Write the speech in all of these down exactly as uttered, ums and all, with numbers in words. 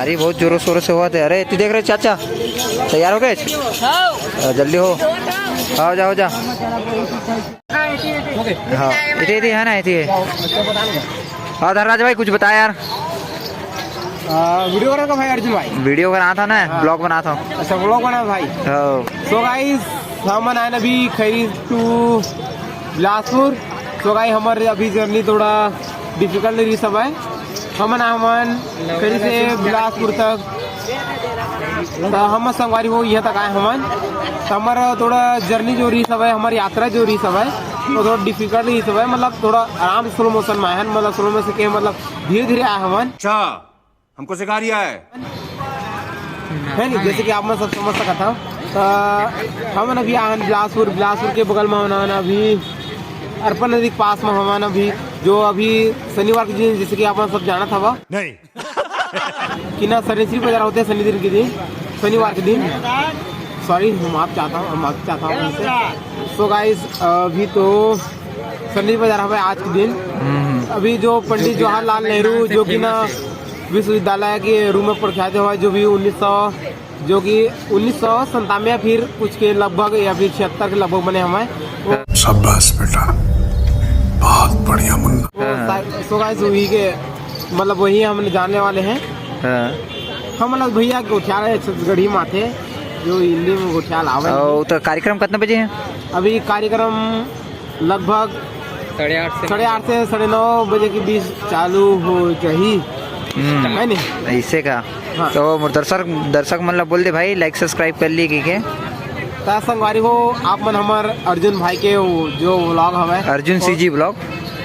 अरे, बहुत जोरों शोरों से होवत हे। अरे, एती देख रे चाचा, तैयार हो गे? हाँ। अ, जल्दी हो। हाँ, हो जा, हो जा। हाँ, एती, एती हे ना, एती हे। हाँ, धनराज भाई, कुछ बता यार। आ, video बनात हँव भाई, अर्जुन भाई। Video बनात हँव ना, हाँ। Vlog बनात हँव। अच्छा, vlog बनात हँव भाई। हाँ। So guys, हमन आएन अभी खैरी to बिलासपुर। So guys, हमर अभी journey थोड़ा difficult रहिस हवय। हमन आए हवन खैरी से बिलासपुर तक, त हमर संगवारी हो इहाँ तक आए हवन। त हमर थोड़ा journey जो रहिस हवय, हमर यात्रा जो रहिस हवय, वो थोड़ा difficult रहिस हवय, मतलब थोड़ा आराम से slow motion में आए हन, मतलब slow motion के मतलब धीरे-धीरे आए हवन। अच्छा, हमको सिखा रिया है। है नी, जैसे कि आप मन सब समझ सकत हव, त हमन अभी आए हन बिलासपुर, बिलासपुर के बगल में हमन अभी अरपा नदी के पास में हमन अभी, जो अभी शनिवार के दिन, जैसे कि आप मन सब जानत हव। नहीं। कि ना शनिश्री बाजार होथे शनि दिन के दिन, शनिवार के दिन। Sorry, माफ चाहत हँव, माफ चाहत हँव आप मन से। So guys, अभी तो शनि बाजार हवय आज के दिन। हम्म। अभी जो पंडित जवाहरलाल नेहरू, जो कि ना विश्वविद्यालय के रूप में प्रख्यात हवय, जो भी उन्नीस सौ, जो कि उन्नीस सौ संतानवे या फिर कुछ के लगभग या फिर छिहत्तर के लगभग बने हवय। वो शाबाश बेटा, बहुत बढ़िया मुन्ना। वो हाँ। सा-, so guys, वही के मतलब वही हम जानने वाले हैं। हाँ। हमन ल भैया गोठियाल हे छत्तीसगढ़ी माथे, जो हिंदी में गोठियाल आवे। अउ, तो कार्यक्रम कितना बजे है? अभी कार्यक्रम लगभग साढ़े आठ से साढ़े आठ से साढ़े नौ बजे के बीच चालू हो जाही। हम्म। है नी? ऐसे का? हाँ। तो मोर दर्शक, दर्शक मन ला बोल दे भाई, like subscribe कर लिए कहिके। त संगवारी हो, आप मन हमर अर्जुन भाई के वो जो vlog हवय, Arjun CG vlog।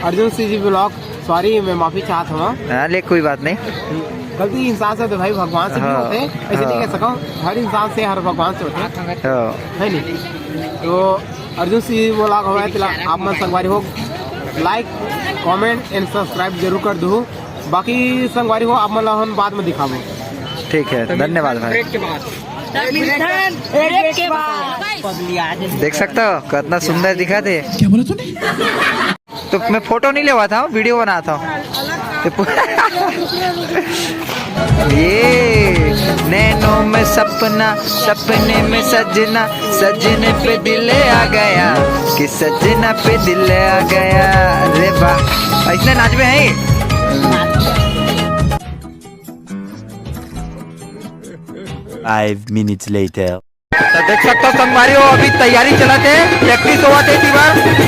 Arjun CG vlog, sorry, मैं माफी चाहत हँव। हाँ, ले, कोई बात नहीं। गलती इंसान से होथे भाई, भगवान से भी हाँ। होथे, ऐसे नहीं हाँ। कह सकँव, हर इंसान से, हर भगवान से होथे। हाँ। है नी? तो अर्जुन CG vlog हवय, तेला आप मन संगवारी हो like, comment and subscribe जरूर कर दू। बाकी संगवारी हो, आप मन ला हम बाद में दिखाबो। ठीक है, धन्यवाद भाई। Break के बाद। Break के बाद। देख सकते हो कितना सुंदर दिखत हे। क्या बोला तूने? तो मैं फोटो नहीं लेवात हँव, video बनात हँव। तो पु-, ये नैनों में सपना, सपने में सजना, सजने पे दिल आ गया, कि सजना पे दिल आ गया। अरे वाह, ऐसने नाचबे हैं। Five minutes later. तो देख सकते हो संगवारी हो, अभी तैयारी चलत हे, practice होवत हे तेबर।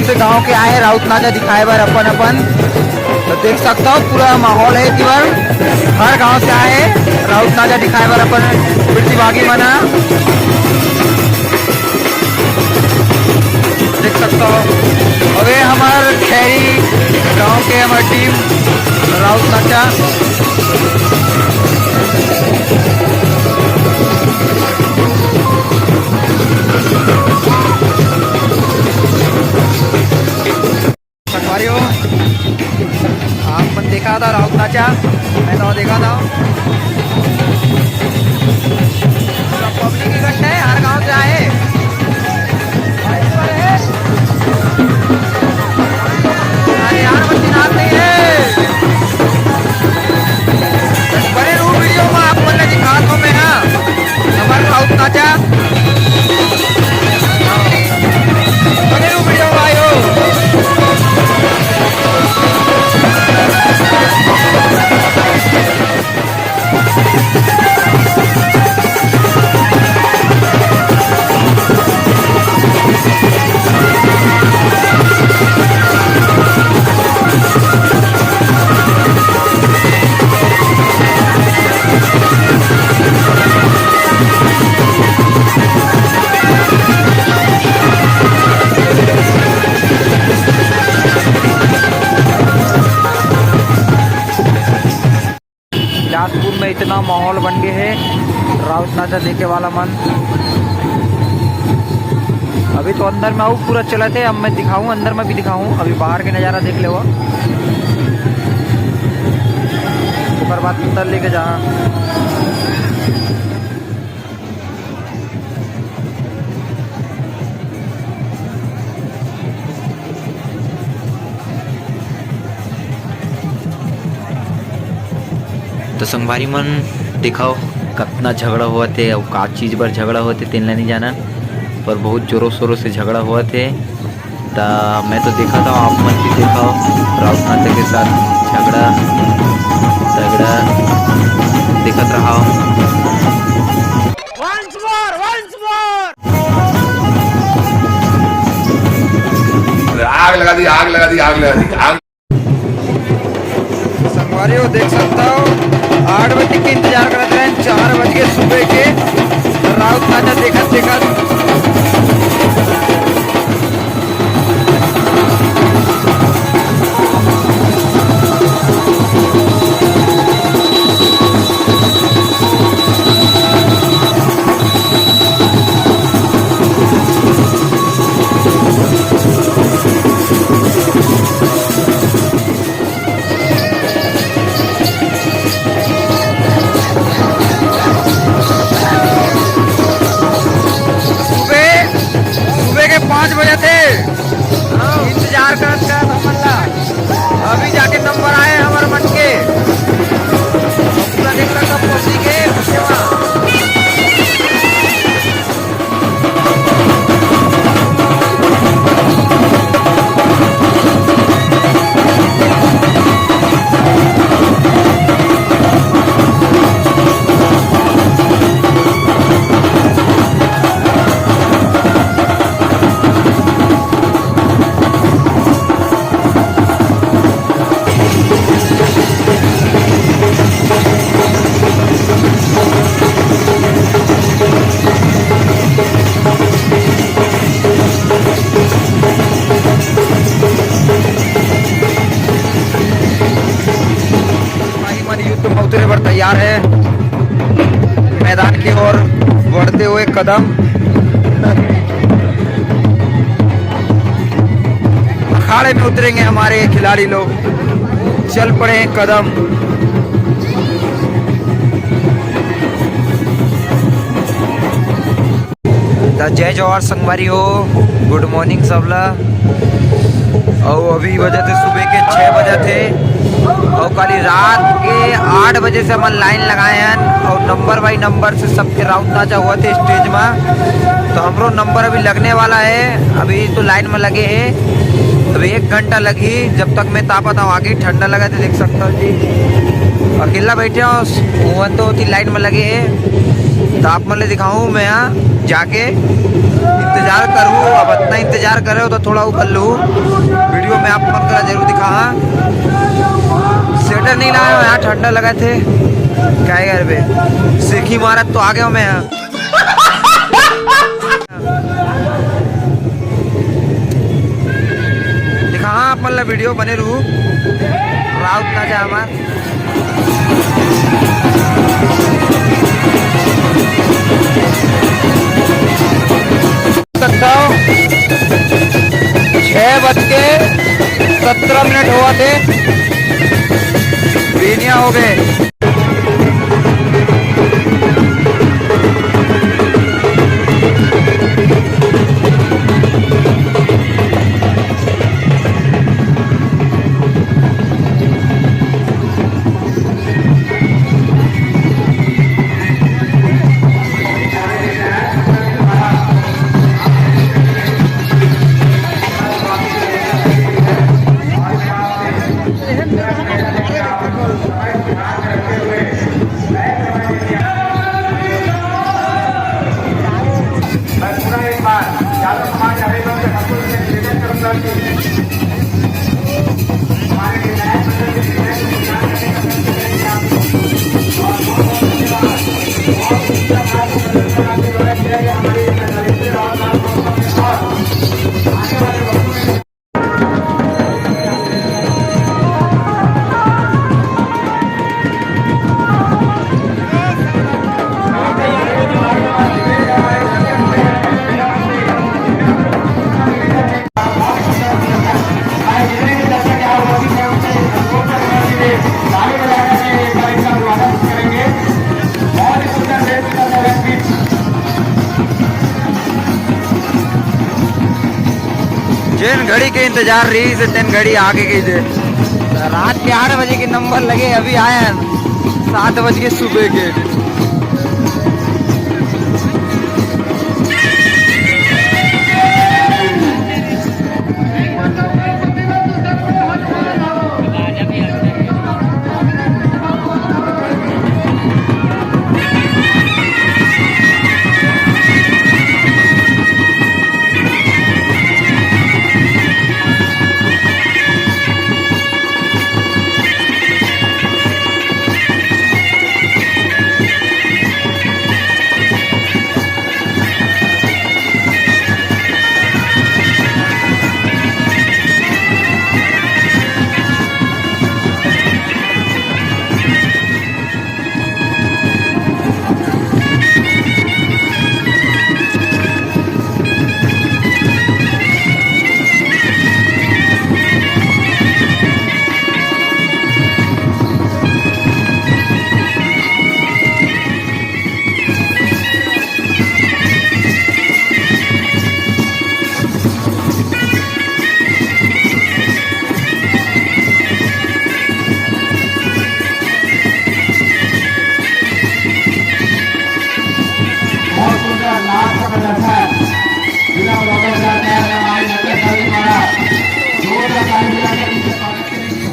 से गांव के आए राउत नाचा दिखाए बर अपन अपन। तो देख सकता हो, पूरा माहौल है इधर, हर गांव से आए राउत नाचा दिखाए बर अपन प्रतिभागी मन ह। देख सकता हो, अबे हमार खैरी गांव के हमार टीम राउत नाचा। संगवारी हो, आप मन देखा था राउत नाचा, मैं तो देखा था। पूरा पब्लिक इकट्ठा है, हर गांव से आए। अरे यार, बद्रीनाथ नहीं है। बने रहू वीडियो में, आप मन ला दिखात हों मैं, हाँ। हमार राउत नाचा। बने रहू वीडियो में, आयो। बिलासपुर में इतना माहौल बन गए है राउत नाचा देखे वाला मन। अभी तो अंदर में आऊ पूरा चलत है, अब मैं दिखाऊं, अंदर में भी दिखाऊं। अभी बाहर के नज़ारा देख लेवा, ओकर बाद अंदर लेके जा। तो संगवारी मन, दिखाओ कतना झगड़ा होवत हे अउ का चीज बर झगड़ा होवत हे, तेन ला नइ जानन, पर बहुत जोरों शोरों से झगड़ा होवत हे। त मैं तो देखत हव, आप मन भी देखव, राउत नाचा के साथ झगड़ा तगड़ा देखत रहा। आग लगा दी, आग लगा दी, आग लगा दी, आग। संगवारी हो, देख सकता हो, आठ बजे के इंतजार करत रहे, चार बज के सुबह के राउत नाचा देखत देखत। सुबह, सुबह के पाँच बजे थे इंतजार करत करत हमन ला, अभी जाके नंबर आए हमर मन के। पूरा देख सकत हव पब्लिक हे, सेवा। भाई मन युद्ध में उतरे बर तैयार है, मैदान की ओर बढ़ते हुए कदम। अखाड़े में उतरेंगे हमारे खिलाड़ी लोग, चल पड़े हैं कदम। त जय जोहार संगवारी हो, गुड मॉर्निंग सबला। अउ अभी बजत हे सुबह के छः बजत हे, अउ काली रात के आठ बजे से हमन लाइन लगाए हन, अउ नंबर बाई नंबर से सबके राउत नाचा होवत हे स्टेज मा। तो हमरो नंबर अभी लगने वाला है, अभी तो लाइन में लगे हैं, अभी एक घंटा लगही, जब तक मैं तापत हूँ आगे ठंडा लगत हे, देख सकता हो जी। अकेला बैठे हो, वो तो होती लाइन में लगे हैं, तो आप मन ले दिखाऊँ मैं यहाँ जाके इंतजार करूँ, अब इतना इंतजार करे हो तो थोड़ा ऊपर लूँ। वीडियो में आप मन करा जरूर दिखा। हाँ, स्वेटर नहीं लाया हो, यहाँ ठंडा लगा थे। क्या यार बे, सेखी मारत तो आ गया मैं यहाँ। दिखा हाँ, आप मन ला वीडियो बने रहू। राउत ना जा हमार। सकता हो, छह बज के सत्रह मिनट हुआ थे, बेनिया हो गए। जेन घड़ी के इंतजार रही से तेन घड़ी आगे गई दे। रात के आठ बजे के नंबर लगे, अभी आया है सात बज के सुबह के। बहुत सुंदर नाच का प्रदर्शन। बिना ब्लॉगर का तैयार हमारे नंदन भाई द्वारा जोरदार ताली बजाकर इनका स्वागत करेंगे।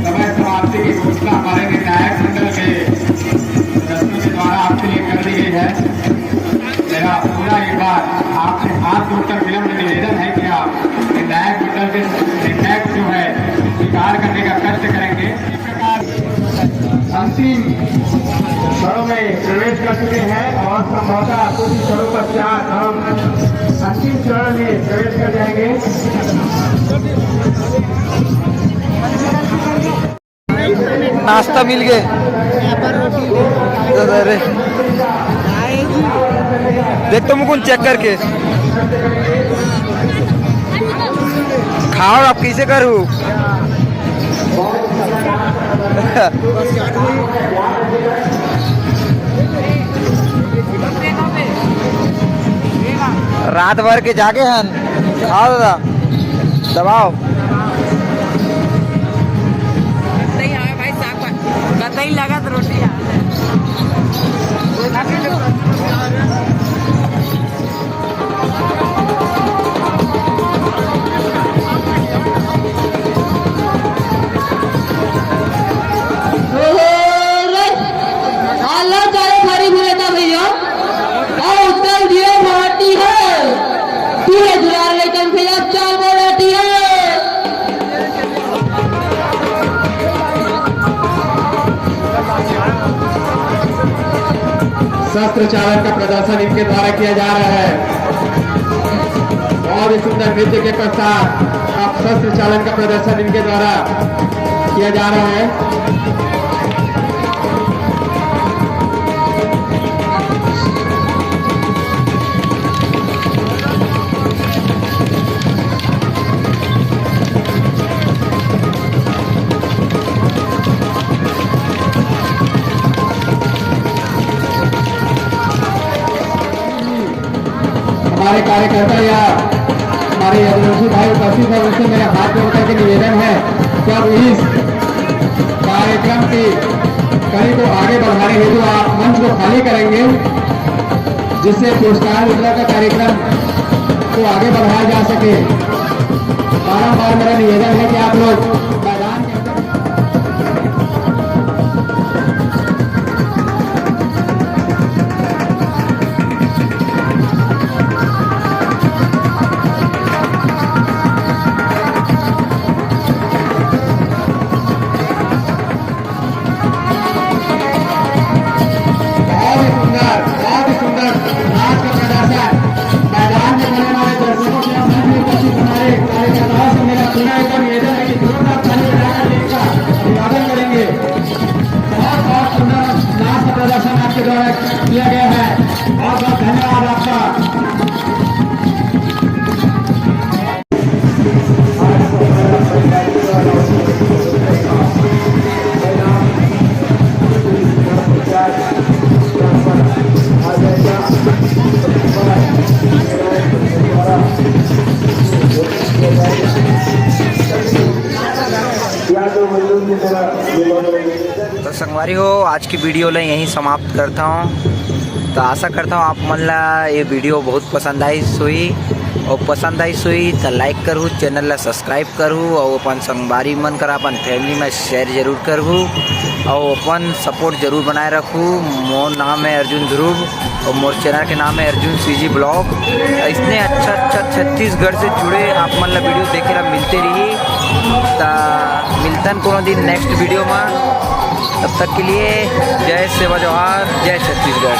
समय समाप्ति की घोषणा हमारे निर्णायक मंडल के सदस्यों के द्वारा आपके लिए कर दी गई है। मेरा पूरा एक बार आपसे हाथ जोड़कर विनम्र निवेदन है कि आप निर्णायक मंडल के निर्णय को जो है स्वीकार करने का कष्ट करेंगे। इस प्रकार अंतिम क्षणों में प्रवेश कर चुके हैं और संभवतः कुछ ही क्षणों पश्चात हम अंतिम चरण में प्रवेश कर जाएंगे। नाश्ता मिल गए। अरे, देख तो मुकुंद चेक करके खाओ, आप कैसे करू। हाथ भर के जागे हन। आओ दादा, दबाओ। कतई हवे भाई साग पान, कतई लगत रोटी आ। ओहो रे, आलो चाहे थारी भूले था भैया। अउ उत्तम दियो माटी है। तू है दुलार लेकिन भैया चाल बोलाटी है। शस्त्र चालन का प्रदर्शन इनके द्वारा किया जा रहा है। बहुत ही सुंदर नृत्य के पश्चात अब शस्त्र चालन का प्रदर्शन इनके द्वारा किया जा रहा है। हमारे कार्यकर्ता या हमारे यदुवंशी भाई उपस्थित हैं, उनसे मेरा हाथ जोड़ करके निवेदन है कि अब इस कार्यक्रम की कड़ी को आगे बढ़ाने हेतु आप मंच को खाली करेंगे, जिससे पुरस्कार वितरण का कार्यक्रम को आगे बढ़ाया जा सके। बारंबार मेरा निवेदन है कि आप लोग मैदान के अंदर बहुत ही सुंदर, बहुत ही सुंदर नाच का प्रदर्शन। मैदान में बने हमारे दर्शकों से, मंच में उपस्थित हमारे कार्यकर्ताओं से मेरा पुनः एक बार निवेदन है कि जोरदार ताली बजाकर इनका अभिवादन करेंगे। बहुत, बहुत सुंदर नाच का प्रदर्शन आपके द्वारा किया गया है। बहुत, बहुत धन्यवाद आपका। तो संगवारी हो, आज की वीडियो ला यहीं समाप्त करता हूँ। तो आशा करता हूँ आप मन ला ये वीडियो बहुत पसंद आइस होही, और पसंद आइस होही तो लाइक करहू, चैनल ला सब्सक्राइब करहू, और अपन संगवारी मन करा, अपन फैमिली में शेयर जरूर करहू, और अपन सपोर्ट जरूर बनाए रखू। मोर नाम है अर्जुन ध्रुव और मोर चैनल के नाम है अर्जुन सीजी ब्लॉग। इसने अच्छा अच्छा छत्तीसगढ़ से जुड़े आप मन ला वीडियो देखे ला मिलते रही। ता मिलतन कोनो दिन नेक्स्ट वीडियो में। तब तक के लिए जय सेवा जोहार, जय छत्तीसगढ़।